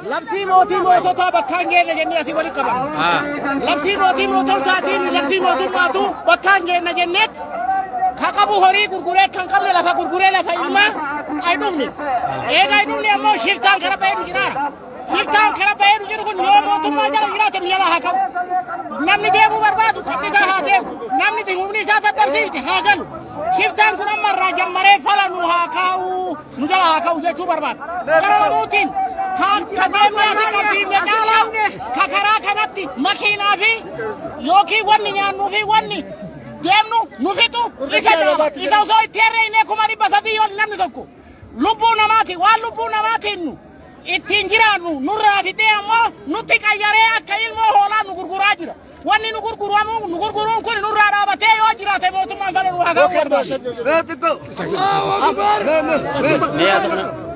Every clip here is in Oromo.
Labsii mootii moototaa bakka hin geenye jennee asii walitti qaban. Labsii mootii moototaatiin labsii mootummaatu bakka hin geenye jenneet ka qabu horii gurguree kan qabne lafa gurguree lafa ilmaa hin dhufne. Egaa hin dhufne ammoo shiftaan kara ba'ee nu jiraara. Shiftaan kara ba'ee nu jiru kun yoo mootummaa jala jiraate nu jala haa qabu. Namni deemuu barbaadu kattisaa haa deemu. Namni humni isaa dadhabsiifte haa galu. Shiftaan kun amma irraa jammaree fala nu haa kaa'u nu jala haa kaa'u jechuu barbaada. Gara lamuutiin karaa kanatti makiinaa fi yookiin wanni nyaannuu fi wanni deemnu nu fixu isa caala. Isa osoo itti herreeynee 300,000 yoo namni tokko lubbuu namaati waan lubbuu namaatiin nu ittiin jiraannu nurraa fixee ammoo nutti qayyaree akka ilmoo hoolaa nu gurguraa jira. Wanni nu gurguramu nu gurguruun kun nurraa dhaabatee yoo jiraate mootummaan fala nu haa kaa'u barbaada.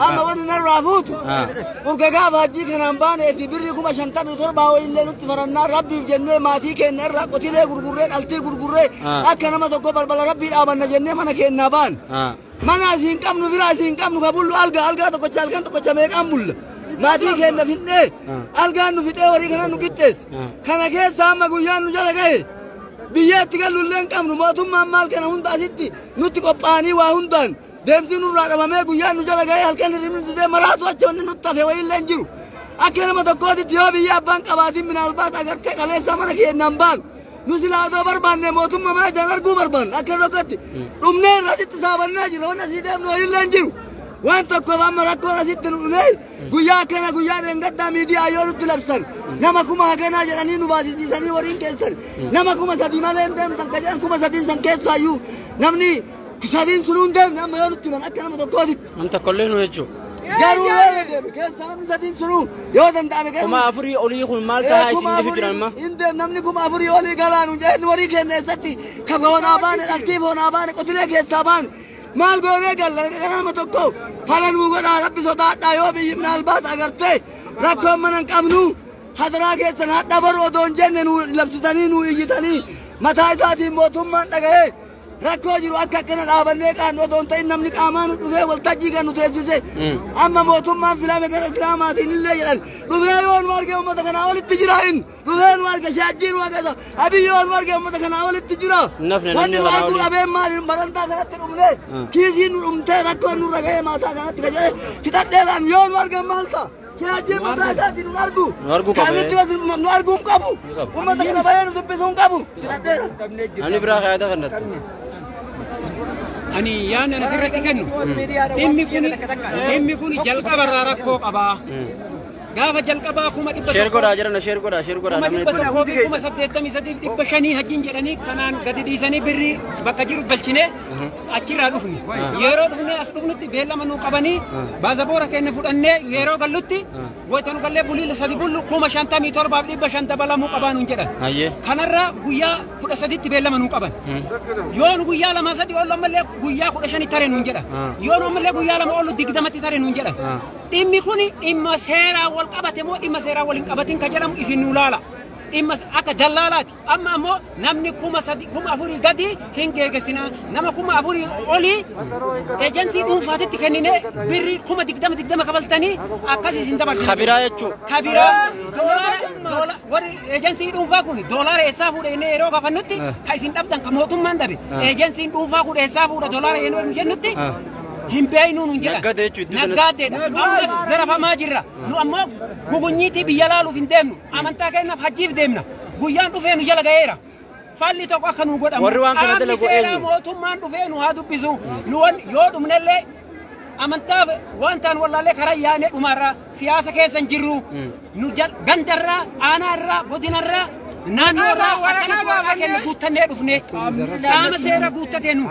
Amma wanni narraa fuutu. Urga gaafa hajjii kanaan baanee fi birrii 57,000 wayillee nutti farannaa rabbiif jennee maatii keenya irraa qotilee gurgurree dhaltii gurgurree akka nama tokko balbala rabbii dhaabanna jennee mana keenyaa baane. Mana asii hin qabnu fira asii hin qabnu ka bullu algaa tokkocha halkan tokkocha meeqaan bulla. Maatii keenya fidnee algaan nu fixee horii kana nu qixxeesse. Kana keessa amma guyyaan nu jala gahe. Biyyeetti gallu illee hin qabnu mootummaan maal kana hunda asitti nutti qophaa'anii waa hundaan deemsi nurraa dhabamee guyyaan nu jala gahee halkan hirribni didee maraatu achi wanni nutti hafe wayiillee hin jiru. Akka nama tokkootitti yoo biyya abbaan qabaatiin minaalbaat agartee qaleessa mana keenyaan baanu. Nu silaa odoo barbaanne mootummaa mana ijaan arguu barbaanne akka tokkotti dhumnee irra asitti saabannee jira wanni asii deemnu wayiillee hin jiru. Waan tokkoof amma rakkoon asitti nu dhumee guyyaa akkana guyyaa dheengaddaa miidiyaa yoo nutti labsan nama 1000 haganaa jedhanii nu baasisiisanii wariin keessan nama 3000 malee hin deemtan ka jedhan 3000 san keessaayyuu namni 3 sunuu hin deemne amma yoo nutti himan akka nama tokkootitti. Nam tokkollee nu jechuudha. Garuu yoo deeme keessaa namni 3 sunuu yoo danda'ame garuu 4000 olii kun maal ta'a isin jechu jiran amma? Hin deem namni 4000 olii galaanu jeen warii keenya eessatti ka foonaa baane dhaltii foonaa baane qotilee keessaa baane maal goonee galla nama tokko fala nuu godhaa rabbi sodaadhaa yoo biyyi minaalbaat agartee rakkoon mana hin qabnu hadaraa keessan hadha baru odoo hin jenne nu labsitanii nu iyyitanii mataa isaatiin mootummaan dhaga'ee rakkoo jiru akka akkana dhaabannee qaannu odoo hin ta'in namni qaamaan nu dhufee waltajjii kan nu teessise amma mootummaan filame gara islaamaatiin illee jedhan dhufee yoo nu arge uummata kanaa olitti jira hin dhufee nu arge shaajjii nu arge abii yoo nu arge uummata kanaa olitti jira wanni nu arguu dhabeen maali barantaa kanatti dhumne kiisiin nu dhumtee rakkoon nurra ga'ee maataa kanatti ka jedhe fixadheedhaan yoo nu arge maal ta'a? Shaajjii mataa isaatiin nu argu. Kan nu arguu hin qabu. Uummata kana baay'ee nu dubbisuu hin qabu. Fixadheera. Namni biraa yaada kannatti. Ani yaadni ani asirratti kennu dhimmi kun jalqabarraa rakkoo qabaa. Gaafa jalqabaa 100,000 Sheer godhaa jiran sheer godhaa sheer godhaa namni 183,500 hajjiin jedhanii kanaan gadi dhiisanii birrii bakka jiru galchine achirraa dhufne. Yeroo dhufne as dhufnutti beellama nuu qabanii baasaboora keenya fudhannee yeroo gallutti wayita nu gallee bulii 3 bullu 57,500 dabalamuu qabaa nuun jedhan. Kanarraa guyyaa 13tti beellama nuu qaban. Yoo nu guyyaa 2 3 oollu ammallee guyyaa 15 tare nuun jedhan. Yoo nu ammallee guyyaa 2 oollu 20tti tare nuun jedhan. Dhimmi kun dhimma seeraa wal qabate moo dhimma seeraa wal hin qabatin ka jedhamu isin nu laala. Dhimma akka dallaalaati. Amma ammoo namni 3,000 4,000 gadi hin geeggessinaa. Nama 4,000 olii eejensii dhuunfaatitti kennine birrii 20,000 kafaltanii akkas isin dabarsina. Kabiraa jechuudha. Kabiraa warri eejensii dhuunfaa kun doolaara eessaa fuudhe inni yeroo gaafannutti ka isin dhabdan ka mootummaan dhabe eejensiin dhuunfaa kun eessaa fuudha doolaara yeroo jennutti hin beeknu nuun jedhan. Naggaaddeedha. Ammas zarafamaa jirra. Nu ammoo gugunyiitii biyya laaluuf hin deemnu. Amantaa keenyaaf hajjiif deemna. Guyyaan dhufee nu jala ga'eera. Falli tokko akka nu godhamu. Warri waan kana dalagu eenyu? Mootummaan dhufee nu haa dubbisu. Nu yoo dhumnellee amantaa waan ta'an wallaallee karaa yaanee dhumarraa siyaasa keessa hin jirru. Nu gandarraa, aanaarraa, godinarraa naannoorraa akkanatti waraqaa keenya guuttannee dhufne qaama seera guuttatee nu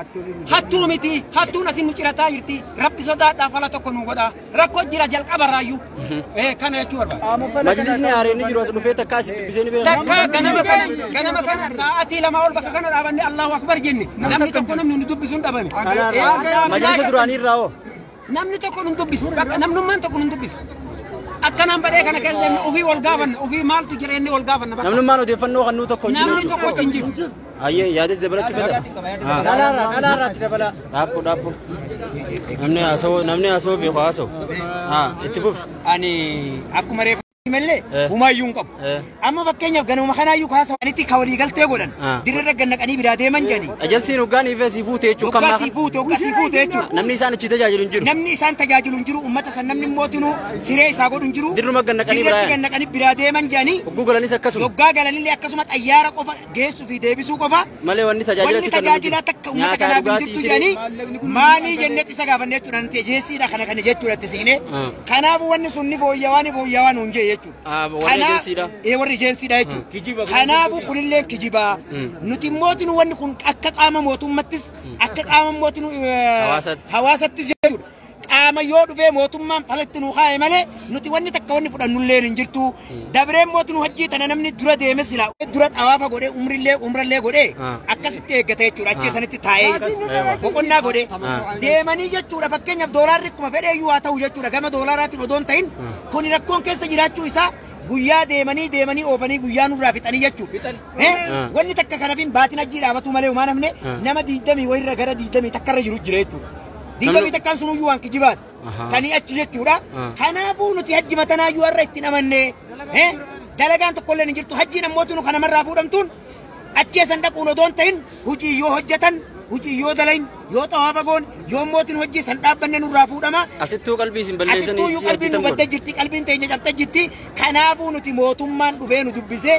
hattuu miti hattuun asin nu cirataa jirti rabbi sodaadhaa fala tokko nu godhaa rakkoo jira jalqabarraayyuu kana jechuu barbaada. Majlisni haareen jiru as dhufee takka asitti dubbisee ni beekama. Takka ganama kana sa'aatii 2 ol bakka kana dhaabannee Allahu Akbar jenne namni tokko namni nu dubbisuun dhabame. Majlisa duraanii irraa hoo? Namni tokko nu dubbisu namnummaan tokko nu dubbisu. Akkanaan badhee kana keessa deemne ofii wal gaafanna ofii maaltu jira inni wal gaafanna. Namnummaan odeeffannoo kan nuu tokko hin jiru. Namni tokko hin jiru. Ayyee yaada dabalachuu fedha. Dhalaarraatti dabala. Dhaabbu dhaabbu. Namni haasawoo beeku haasawu. Itti fufi. Ani akkuma reefu malee humaayyuu hin qabu. Amma fakkeenyaaf ganama kanaayyuu kaasawanitti ka walii galtee godhan dirree gannaqanii biraa deeman jedhani. Ejensiin hoggaan ifee sii fuute jechuun kan Hoggaa sii fuute hoggaa sii fuute jechuudha. Namni isaan achi tajaajilu hin jiru. Namni isaan tajaajilu hin jiru uummata san namni mootinuu siree isaa godhu hin jiru. Dirruma gannaqanii biraa Dirratti gannaqanii biraa deeman jedhani. Hogguu galanis akkasuma. Hoggaa galanillee akkasuma xayyaara qofa geessuu fi deebisuu qofa. Malee wanni tajaajila Wanni tajaajila takka uummata kanaaf hin jirtu jedhanii maalii jennee isa gaafanne jechuudha nuti ejensiidha kana kana jechuudha itti siqnee. Kanaafuu wanni sun ni fooyya'aa ni fooyya'aa nuun jee jechuudha. Warri ejensiidha. Warri ejensiidha jechuudha. Kanaafuu kunillee kijibaa. Nuti mootin wanni kun akka qaama mootummaattis akka qaama mootin hawaasattis jechuudha. Qaama yoo dhufee mootummaan falatti nu kaa'e malee nuti wanni takka wanni fudhannullee hin jirtu. Dabreen mootu nu hojii tana namni dura deeme sila dura xawaafa godhee umrillee umrallee godhee akkasitti eeggate jechuudha. Achi sanitti taa'ee boqonnaa godhee deemanii jechuudha. Fakkeenyaaf doolaarri akkuma fedhe iyyuu haa ta'u jechuudha. Gama doolaaraatiin odoon ta'in kuni rakkoon keessa jiraachuu isaa guyyaa deemanii deemanii oofanii guyyaa nurraa fixanii jechuudha. Wanni takka kanaafin baatiin hajjii dhaabatu malee homaa namne nama 20 wayirra gara 20 takkarra jiru jira jechuudha. Digdamii takkaan sunuyyuu waan kijibaati. Sanii achi jechuudha. Kanaafuu nuti hajji matanaayyuu har'a ittiin amanne. Dalagaan tokkollee hin jirtu. Hajjiin ammoo nu kanamarraa fuudhamtuun achi san dhaquun odoon ta'in hojii yoo hojjetan hojii yoo dalain yoo xawaafa goon yoo mootiin hojii san dhaabbanne nurraa fuudhama. Asittuu qalbii isin balleessanii asittuu qalbiin nu baddee jirti qalbiin teenya cabtee jirti. Kanaafuu nuti mootummaan dhufee nu dubbisee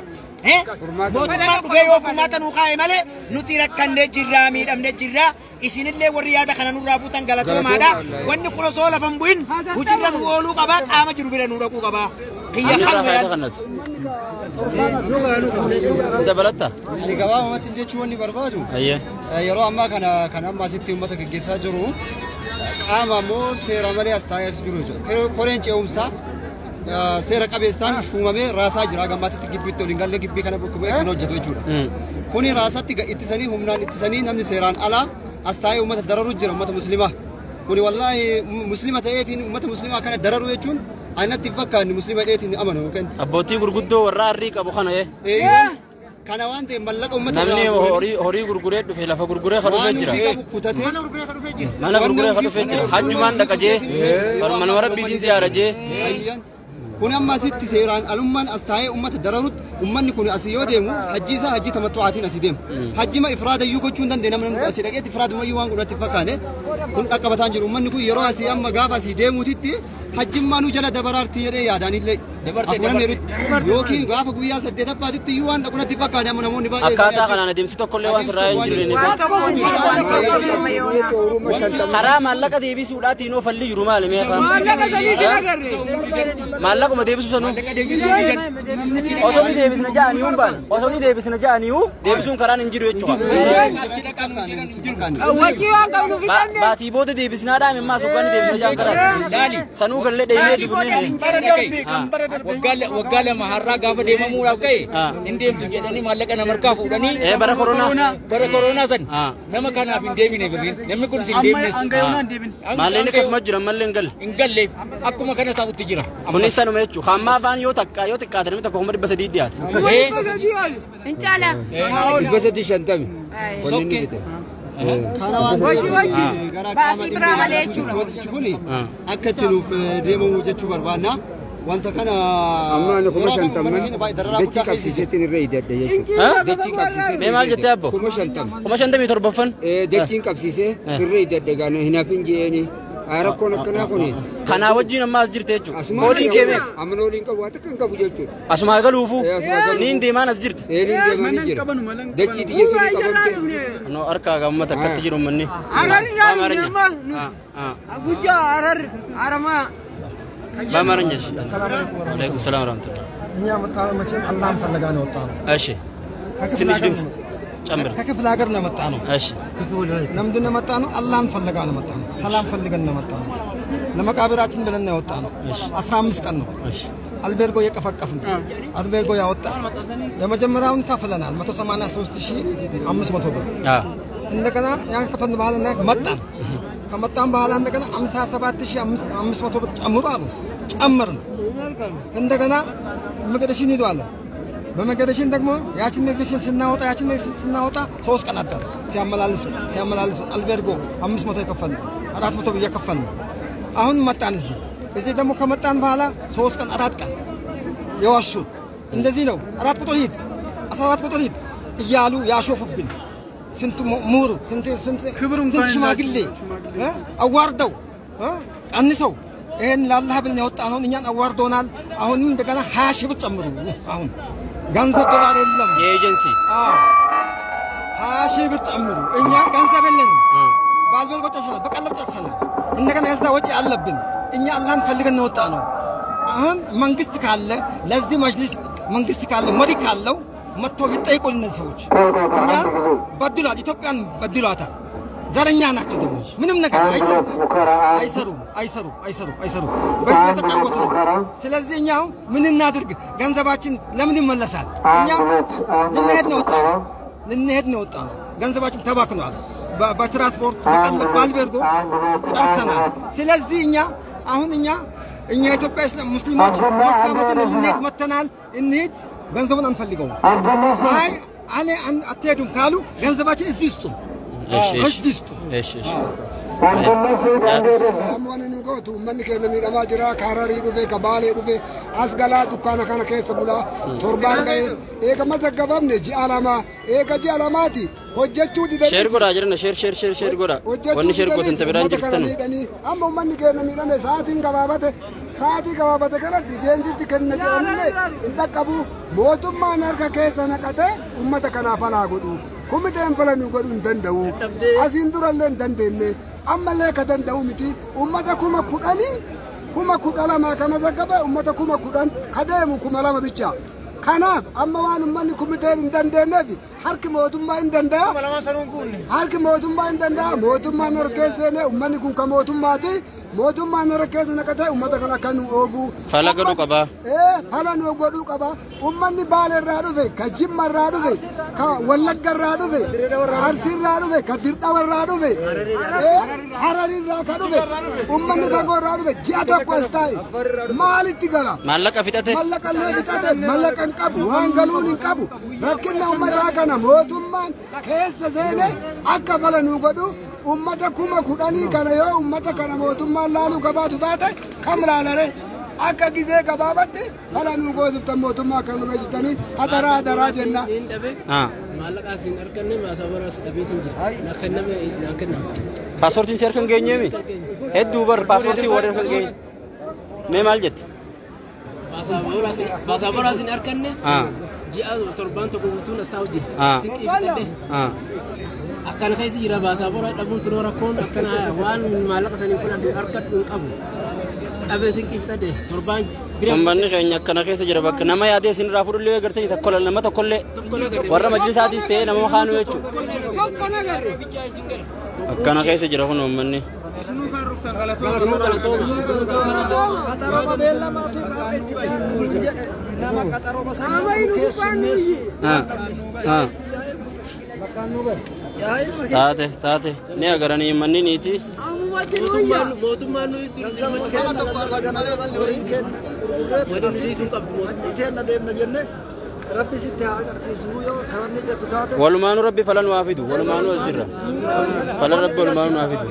mootummaan dhufee yoo furmaata nu kaa'e malee nuti rakkannee jirraa miidhamnee jirraa. Isinillee warri yaada kana nurraa fuutan galatoomaadha. Wanni kun osoo lafa hin bu'in hojiirra nu ooluu qabaa qaama jiru bira nu dhaquu qabaa. Kiyya kan Dabalatta. Ani gabaabumatti jechuun wanni barbaadu. Yeroo ammaa kana kan amma asitti uummata gaggeessaa jiru qaama immoo seera malee as taa'ee as jiru jechuudha. Koreen ce'umsaa seera qabeessaan shuumamee raasaa jira gammaatitti gibbiitti waliin galee gibbii kana bakka bu'ee kan hojjetu jechuudha. Kuni raasatti ittisanii humnaan ittisanii namni seeraan alaa as taa'ee uummata dararuu jira uummata musliimaa. Kuni wallaahi muslima ta'eetiin uummata musliimaa kana dararuu jechuun anatti fakkaanni muslima dheetiin amanu yookaan. Abbootii gurguddoo warra harrii qabu kana Kana waan ta'eef mallaqa uummata namni horii gurguree dhufe lafa gurguree kan dhufee jira. Mana gurguree kan dhufee jira. Hajjumaan dhaqa jee manuma rabbiitiin ziyaara jee. Kun amma asitti seeraan alummaan as taa'ee uummata dararutti uummanni kun asii yoo deemu hajji isaa hajji tamattu'aatiin asii deema. Hajjima ifraada iyyuu gochuu hin dandeenye namni asii dhaqeetti ifraadumayyuu waan godhatti fakkaane kun dhaqqabataan jiru. Uummanni kun yeroo asii amma gaafa asii deemuutitti hajjimmaa nu jala dabaraarti jedhee yaadaanillee yookiin gaafa guyyaa 8ffaatitti iyyuu waan dhaqunatti fakkaane amma namoonni baay'ee. Akkaataa kanaan adeemsi tokkollee waan sirraa hin jirre. Karaa maallaqa deebisuudhaatiin oo falli jiru maali mee afaan? Maallaquma deebisuu sanuu osoo ni deebisna ja'anii hin baane osoo ni deebisna ja'anii deebisuun karaan hin jiru jechuudha. Baatii booda deebisnaa dhaame ammaa soggaa ni deebisna ja'an karaas sanuu gallee dheeyee dibnee. Waggaa lama har'aa gaafa deemamuudhaaf ka'e hin deemtu jedhanii maallaqa nama harkaa fuudhanii bara koronaa san nama kanaaf hin deebine birriin namni kun hin deebines. Maallaqni akkasuma jira mallee hin galle. Hin galleef akkuma kana ta'utti jira. Kunis sanuma jechuudha. Hamma afaan yoo takka yoo xiqqaate namni tokko 300 dhiyaate. Hin caala. 350. Wanni inni bite. Baasii biraa malee jechuudha. Wantichi kun akka itti nuuf deemamu jechuu barbaanna. Wanta kana amma ani 50,000 dachii qabsiiseetiin irra hidhadhe jechuudha. Dachii qabsiisee. Mee maal jettee abbo? 50,000. 57,000. Dachiin qabsiisee irra hidhadhe gaana hin hafin jeeni. Rakkoon akkanaa kuni. Kanaa wajjin amma as jirte jechuudha. Koodiin kee meeqa? Amma nooliin qabu waan takka hin qabu jechuudha. Asumaa galuufu niin deemaan as jirte. Niin deemaan jira. Dachii xiyyeessuu qabamte. No harkaa gammata akkatti jiru manni. Ararri guddaa arar aramaa. በአማርኛ እሺ። አለይኩም ሰላም ወራህመቱላህ። እኛ መጣነው መቼም አላህን ፍለጋ ነው የወጣነው። እሺ ትንሽ ድምጽ ጨምር። ከክፍለ ሀገር ነው የመጣነው። እሺ ለምንድን ነው የመጣነው? አላህን ፍለጋ ነው የመጣነው። ሰላም ፈልገን ነው የመጣነው። ለመቃብራችን ብለን ነው የወጣነው። 15 ቀን ነው። እሺ አልቤርጎ የቀፈቀፍን አልቤርጎ ያወጣ የመጀመሪያውን ከፍለናል 183,500 ብር። እንደገና ያን ከፈልን በኋላ መጣን። ከመጣን በኋላ እንደገና 57,500 ብር ጨምሩ አሉ። ጨመርን። እንደገና ኢሚግሬሽን ሂዱ አለ። በኢሚግሬሽን ደግሞ ያችን ኢሚግሬሽን ስናወጣ 3 ቀን አደረ። ሲያመላልሱ አልቤርጎ 500 የከፈልን 400 ብር የከፈልን። አሁን መጣን እዚህ ደግሞ ከመጣን በኋላ 3 ቀን 4 ቀን የዋሹ እንደዚህ ነው። 4 ቁጥር ሂድ 14 ቁጥር ሂድ እያሉ ያሾፉብን። ስንት ምሁር ስንት ሽማግሌ አዋርደው ቀንሰው ይሄን ለአላህ ብለን ያወጣነውን እኛን አዋርዶናል። አሁንም እንደገና 20 ሺህ ብር ጨምሩ። አሁን ገንዘብ ዶላር የለም። የኤጀንሲ አዎ 20 ሺህ ብር ጨምሩ። እኛ ገንዘብ የለንም። በአልቤርጎ ጨርሰናል፣ በቀለብ ጨርሰናል። እንደገና የዛ ወጪ አለብን። እኛ አላህን ፈልገን ነው የወጣነው። አሁን መንግስት ካለ ለዚህ መጅሊስ መንግስት ካለ መሪ ካለው መጥቶ ቢጠይቁልን እነዚህ ሰዎች እኛ በድሏል፣ ኢትዮጵያን በድሏታል። ዘረኛ ናቸው ደግሞ ምንም ነገር አይሰሩም አይሰሩም አይሰሩም አይሰሩም። በዚህ የተጫወቱ ነው። ስለዚህ እኛ አሁን ምን እናድርግ? ገንዘባችን ለምን ይመለሳል? እኛ ልንሄድ ነው ወጣነው ልንሄድ ነው ወጣነው። ገንዘባችን ተባክኗል። በትራንስፖርት በቀለብ ባልቤርጎ ጨርሰናል። ስለዚህ እኛ አሁን እኛ ኢትዮጵያ ሙስሊሞች መካ መዲና ልንሄድ መተናል። እንሂድ፣ ገንዘቡን አንፈልገውም። አይ አለ አትሄዱም ካሉ ገንዘባችን እዚህ ይስጡ። እሺ እዚህ ይስጡ። እሺ እሺ Ammoon gootu uummanni keenya miidhamaa jira. Hararii dhufe, ka Baalee dhufe, as galaa dukkaana kana keessa bulaa torbaan ga'ee eega mazaggabamne ji'a lama eega ji'a lamaati hojjechuu didanii. Share godhaa jiran share share share share godhaa. Wanni share gootan ta biraan jirtan. Amma uummanni keenya miidhame sa'aatiin gabaabate sa'aatii gabaabate kanatti jeensitti kenna jedhamne hin dhaqqabu mootummaan harka keessa naqatee uummata kanaaf alaa godhu. Kumiteen falanii godhuu hin danda'u. Asiin durallee hin dandeenye. Ammallee ka danda'u miti. Uummata 10,000 12,000 ka mazaggabe uummata 10,000 ka deemu 2,000 bicha. Kanaaf amma waan uummanni kumiteen hin dandeenyeef harki mootummaa hin danda'a. Harki mootummaa hin danda'a. Mootummaan harka seenee uummanni kun ka mootummaati. Mootummaan harka keessa naqatee uummata kana akka nu oofu. Fala godhuu qaba. Fala nu godhuu qaba. Uummanni Baale irraa dhufe, ka Jimma irraa dhufe, ka Wallagga irraa dhufe, Arsii irraa dhufe, ka Dirqama irraa dhufe, Hararii irraa ka dhufe, uummanni fagoo irraa dhufe ji'a tokko as taa'e maalitti gala? Maallaqa fixate. Maallaqa illee fixate, maallaqa hin qabu, waan galuun hin qabu. Rakkina uummataa kana mootummaan keessa seenee akka fala nu godhu. Uummata 10,000 kana yoo uummata kana mootummaan laaluu qabaatu taate kam laalare akka gizee gabaabatti fala nu gootuttan mootummaa kan nurra jirtanii hadaraa hadaraa jenna. Maallaqa asiin arganne maasabaras dhabeetiin jira. Na kenname na kenname. Paaspoortiin si harka hin geenyeemi? Hedduu bar paaspoortii warra harka hin geenye. Mee maal jette? Baasaboora asiin arganne ji'a torbaan tokko guutuun as taa'u jira. Sinqii fixadhe. Akkana keessa jira baasaboora dhabuun turoo rakkoon akkana waan maallaqa sanii fudhadhu harkadhu hin qabu. Dhabee sinqii fixadhe torbaan bira. Uummanni keenya akkana keessa jira bakka nama yaadee isin irraa fudhullee agartanii tokko nama tokkollee warra majlisaatis ta'ee nama kaanuu jechuudha. Akkana keessa jira kun uummanni. Taate taate ni agaranii manni niiti. Mootummaan nuyi Walumaanuu rabbi falan waa fidu walumaanuu as jirra falan rabbi walumaanuu waa fidu.